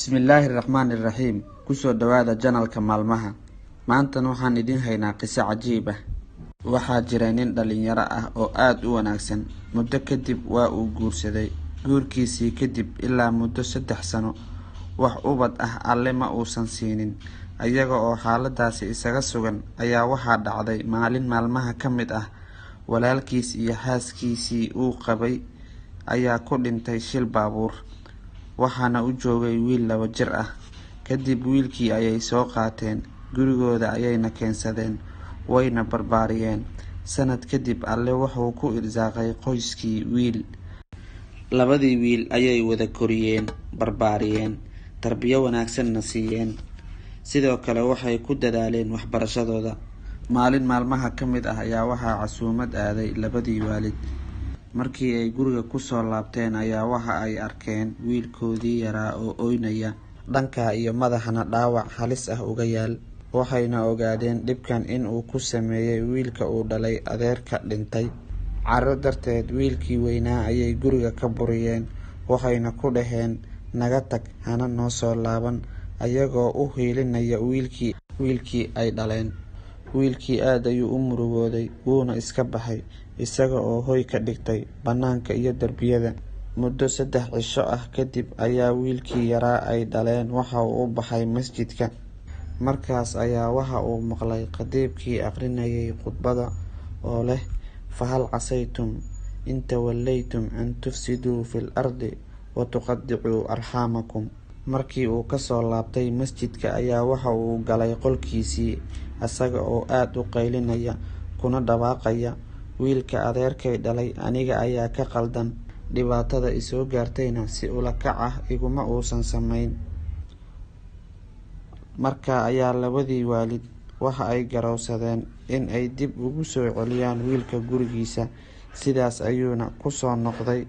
Bismillaahi Raxmaani Raxiim. Kusoo dhawaada channelka maalmaha. Maantana waxaan idiin haynaa qiso cajiib ah. Waxaa jiray nin dhalinyaro ah oo aad u wanaagsan. Muddo kadib waa uu guursaday. Guurkiisii kadib ilaa muddo 3 sano wax ubad ah Alle ma uusan siinin. Iyaga oo xaaladaasi isaga sugan ayaa waxaa dhacday maalin maalmaha ka mid ah, walaalkiis iyo xaaskiisii uu qabay ayaa ku dhintay shil baabuur. Waxaana u joogay wiil 2 jir ah. Kadib wiilkii ayay soo qaateen, gurigooda ayayna keensadeen, wayna barbaariyeen. Sanad kadib Alle wuxuu ku irsaaqay qoyskii wiil. Labadii wiil ayay wada koriyeen, barbaariyeen, tarbiyo wanaagsanna siiyeen. Sidoo kale waxay ku dadaaleen waxbarashadooda. Maalin maalmaha ka mid ah ayaa waxaa casuumad aaday labadii waalid. Markii ay guriga kusoo laabteen ayaa waxa ay arkeen wiilkoodii yaraa oo ooynaya, dhanka iyo madaxana dhaawac halis ah uga yaal. Waxayna ogaadeen dhibkan in uu ku sameeyay wiilka uu dhalay adeerka dhintay. Carro darteed wiilkii weynaa ayay guriga ka buriyeen, waxayna ku dhaheen, "Naga tag, hana noo soo laaban," ayagoo u hiilinaya wiilkii ay dhaleen. Wiilkii aad ayuu u murugooday, wuuna iska baxay, isaga oo hoy ka dhigtay bannaanka iyo darbiyada. Muddo 3 cisho ah kadib ayaa wiilkii yaraa ay dhaleen waxa uu u baxay masjidka. Markaas ayaa waxa uu maqlay khadiibkii akhrinayay khudbadda oo leh, "Fahal casaytum in tawallaytum an tufsiduu fil ardi wa tuqaddicuu arxaamakum." Markii uu kasoo laabtay masjidka ayaa waxa uu galay qolkiisii isaga oo aad u qaylinaya kuna dhawaaqaya, "Wiilka adeerkay dhalay aniga ayaa ka qaldan, dhibaatada isoo gaartayna si ula kac ah iguma uusan samayn." Markaa ayaa labadii waalid waxa ay garowsadeen in ay dib ugu soo celiyaan wiilka gurigiisa. Sidaas ayuuna ku soo noqday.